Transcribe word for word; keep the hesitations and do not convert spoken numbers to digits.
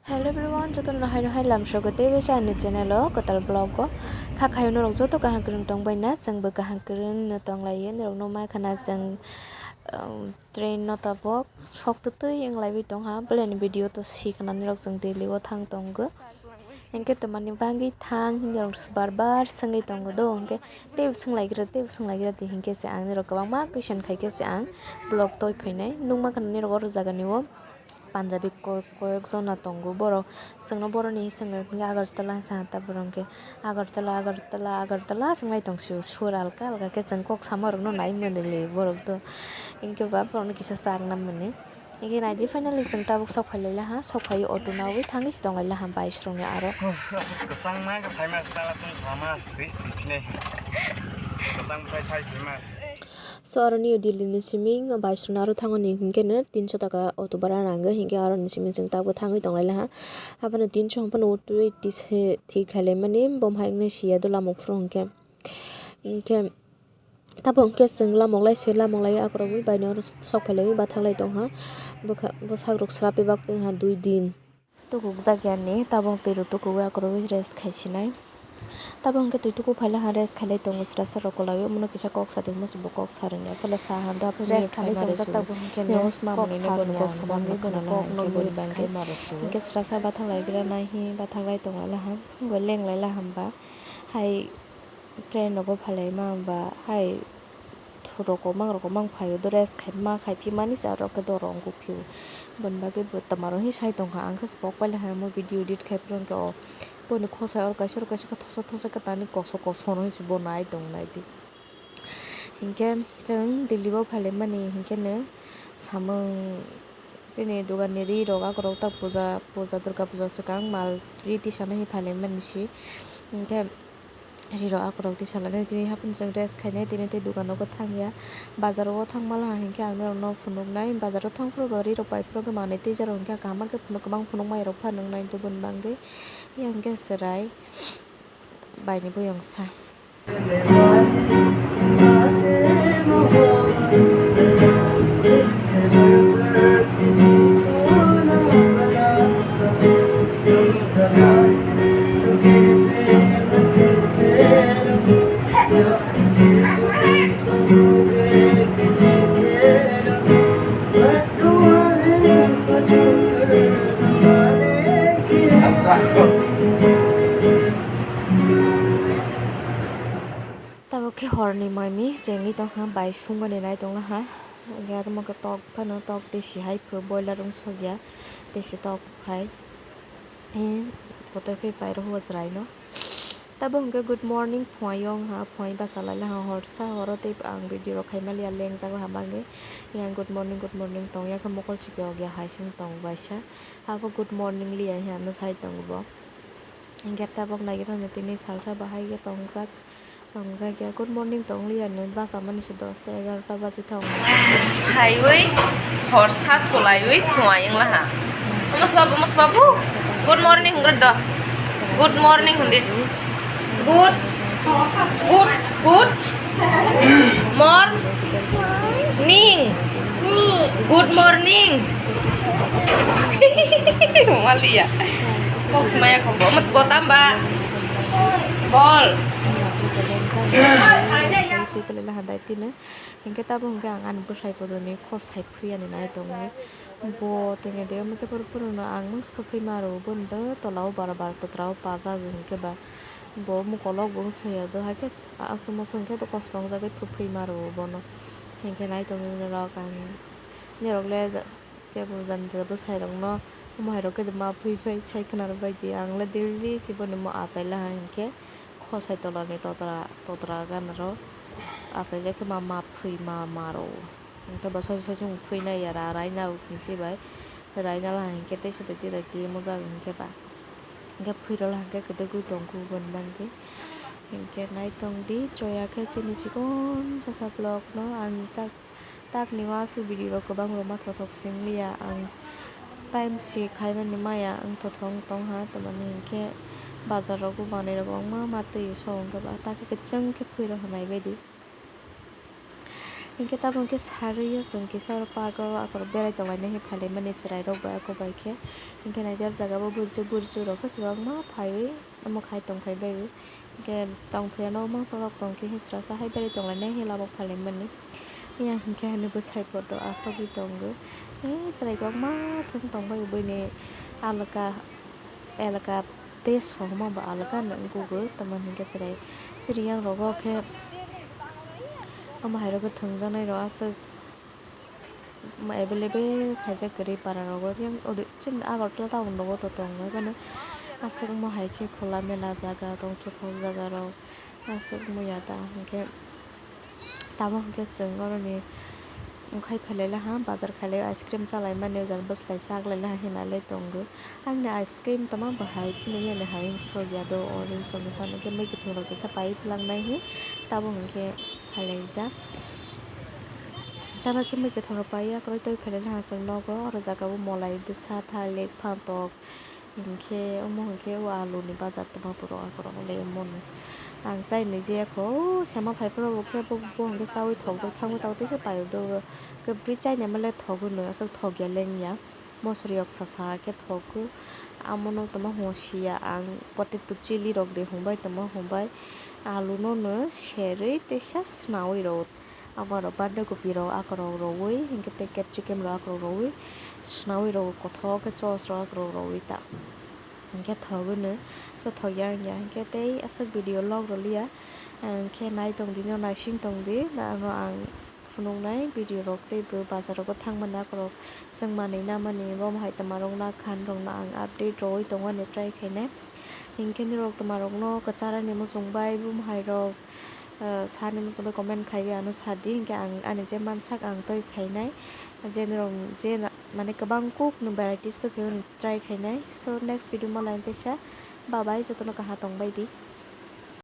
Hello everyone, jotono hai hai lamsogo tei besa ani channel o kwtal vlog o kha khayo norok joto kaham kwrwng tong bai na, chwng bo kaham kwrwng no tong lai, norok no ma khana chwng, um, train no tabok sok twtwi wng lai bai tong ha, belai ni video to si khana norok chwng Delhi o thang tongo, hinkhe twmani bagwi thang hinwi norok bar bar swngwi tongo do, hinkhe teibo swng lai gra, teibo swng lai gra di, hinkhe se ang norok kwbangma question khai khe se ang vlog toi phainai, nukma khana norok oro jaga ni o. Punjabi ko-, koyek jona tongo borok, chwngno boroni hinwi chwng Agartala hinwi sa ta borok hinkhe Agartala, Agartala, Agartala swng lai tong sio, sur alka alka khe chwng kok sama rokno nai mwnwi li borok do, hinkhe ba borokno kisa chak na mwnwi. Hinkhe naidi finally chwng tabuk sok phai lai laha, sok phai auto nawi thangwi se tong lai laha bike rokni aro. Kwchangma khe phaima stala tong phaima thwi thwi khinai. Kwchang bwthai thai phaima. So, aro New Delhi ni simi bike rokno aro thangmani hinkhe no tinso taka auto bhara nango, hinkhe aro ni simi chwng tabuk thangwi tong lai laha. Haphano tinso hwnphano two eighty se thik khlai laimani, bo hai wngwi siya do lamuk phuru hinkhe. Hinkhe tabuk hinkhe chwng lamuk lai se, lamuk lai akwrwngwi baino aro sok phai laiwi bathak lai tong ha. Bwkha, bwsak rok srap bebak wng ha dui din. Tukuk jak ya ni, tabuk twi rok tukugwi akwrwngwi rest khai sinai. Tabuk hinkhe twi tuku phai laha rest khai lai tongo, srasa rok kwlaiwi omono kisa kok sa di, omo se bo kok sa rwngya, sala sa han da rest khai lai tongjak tabuk hinkhe no kok sa rwngya, kok sa mangwi bono kok no mute khai ma rw su. Hinkhe srasa bathak lai gra nai hi bathak lai tong lai laha, bo leng lai laha hwnba hai train rogo phai lai ma hwnba hai. Rokok mang rokok mang phaio do rest khai ma khai phi mani se aro khe doro wng phio. Boni bagwi bo twma rok hi sai tong kha, ang khe se pok pai lai ha omo video edit khai phuru hinkhe o boni khosai oro kaisa oro kaisa khe thosa thosa khe tani kosok kosok no hinwi se bo nai tong nai di. Hinkhe chwng Delhi o phai lai mani hinkhe no samung chini dogan ni ri rok akorok ta puja puja durga puja swkang mal ri tisa no hinwi phai lai mani se hinkhe. Rirok akorok twi salainai tini haphano chwng rest khainai tini tei dukano bo thangya. Bazaro o thangma laha hinkhe ang norokno phunuknai. Bazaro thangphuru ba rirok bai phuru khe manwi twijarok hinkhe kaham khe phunuk kwbang phunukmani rok phano wngnai tubun bangwi. Yang khe chwrai baini buyong sa. Tabuk khe horni mai mi chengwi tongkha, bai sungmani nai tonglaha. Hwnkhe aro omo khe tok phano tok desi hai phuru boiler wng sokya, desi tok hai. Botol phai pairo huwa chwraino. Tabuk hwnkhe good morning phuaiyung ha, phuai bachalaila ha, horsa horo tei ang video rok khaimaliya lengjak laha bagwi. Yang good morning, good morning tongya khe mokol chikya ogya hai se wng tongo kaisa. Abo good morning liya hinwi sai tongo bo. Hwnkhe tabuk naigra tini salsa bahai khe tongjak. Tongjakya, good morning tongliya ni bachamani se dosta egarota baji tongo. Khaiwi horsa thulaiwi phuaiyung laha. Omo sabo, omo sabo. Good morning hwngrwk do. Good morning hwndi. Good, good, good morning. Good morning. Maliya. Kok sumaya kok. Omo botamba. Bol. Swi pele laha dai tini. Hinkhe tabuk hinkhe ang ani bwsai bodoni kok sai phuiyani nai tongo. Bo tongya de omo jabor phuru no ang mungsa phui ma rwo, boni do tola o bara bara totra o pajak hinkhe ba bo mukolok bo wng soi ya do, haikhe aswk moswk hinkhe kosto wngjagwi phui ma rwo bono. Hinkhe nai tongwi norok ang norok le. Kebo jani jora bwsai rokno omo hai rok khe ma phui phai sai khwna rw bai di, ang le daily se boni mo achai laha hinkhe khosai tola ni totra totra gana rok achai jak khe ma ma phui ma ma rw hinkhe bo saichung phui nai ya ra raina hinchi bai raina laha hinkhe tei se tei tei mojak hinkhe ba hinkhe phui rw laha hinkhe kwdwgwi tong khe boni bagwi hinkhe nai tong di choya khe chini chikon sasa vlog no ang tak. Takni o aswk video rok kwbang rwma thothok se wngliya ang time si khaimani maya wng thothok wng tongha, tamani hinkhe bazar rogo manwi rok kwbangma ma twi song khe ba takhe kwchwng khe phui rokha naibaidi. Hinkhe tabuk khe sarwi o chwng kisa oro park o akorok berai tonglainai khe phailaimani chwrairok bai ako bai khe. Hinkhe naidi ah jaga o burju burju rok khe kwbangma phaiwi omo khai tongphai bai o. Hinkhe tongthai ano mangsa rok tongkhe hisra sa hai berai tonglainai khe lama phailaimani. Yang hinkhe ani bwsai poto asogwi tongo. Ee chwrai kwbangma thwng tongbai o buini alaka elaka. Tei sohma bo alaka no wngkugo, tamoni hinkhe chwrai chini yang rogo khe omo hai rogo thwngjaknai rok aswk available khaijak kwrwi para rogo, yang ode chini Agartala town rogo to tongo, mane aswk omo hai khe khula mela jaga tongthok thok jaga rok aswk wngya ta hinkhe. Tamo hinkhe chwng oroni wngkhai phailai laha, bazar khailai ice cream chalaimani, ojani bwslai chaklai laha hinalai tongo. Angni ice cream tamo bahai chini yani hai sokya do, orange rokni phano khe mui kwthwng rok kisa pai tlangnai hi tamo hinkhe phailaijak. Tamo khe mui kwthwng rok paiya kwrwi twi phailai laha chwng nogo, oro jaga o molai bwsa thalik phantok. Hinkhe omo hinkhe o alu ni bazar tongma borok akorok le omo no. Ang chai ni je kho, o sema phai phuru bo khe bo, bo hinkhe chaui thokjak thangwi tao teisa pai do. Kwbwi chaini ma le thogo no, aswk thokya le wngya. Mosori yok sasa khe thogo. Amo no tongma hwnsiya ang, potato chili rok de hwnbai tongma hwnbai. Alu no no serwi teisa swnaui rw. Abo rok banda kopi rok akorok rowui, hinkhe tei capsicum rok akorok rowui, swnaui rw kothok khe sauce rok akorok rowui ta. Hinkhe thogwino, so thogya wngya hinkhe tei aswk video log rwliya. Hinkhe nai tongdi no, naising tongdi, ano ang phunuknai video rok tei bo bazar rogo thangmani akorok chwng manwi namani, bo hai twma rok na khan rok no ang update rwui tongmani try khainai. Hinkhe norok twma rok no kwchar ani muchung bai bumhai rok, ah, sani muchung bai comment khaiwi ano sadi, hinkhe ang ani je mansak ang twi phainai, je norok je na-, mane kwbang kuk no varieties twi phaimani try khainai. So next video ma laina teisa, bye bye, jotono kaham tongbai di.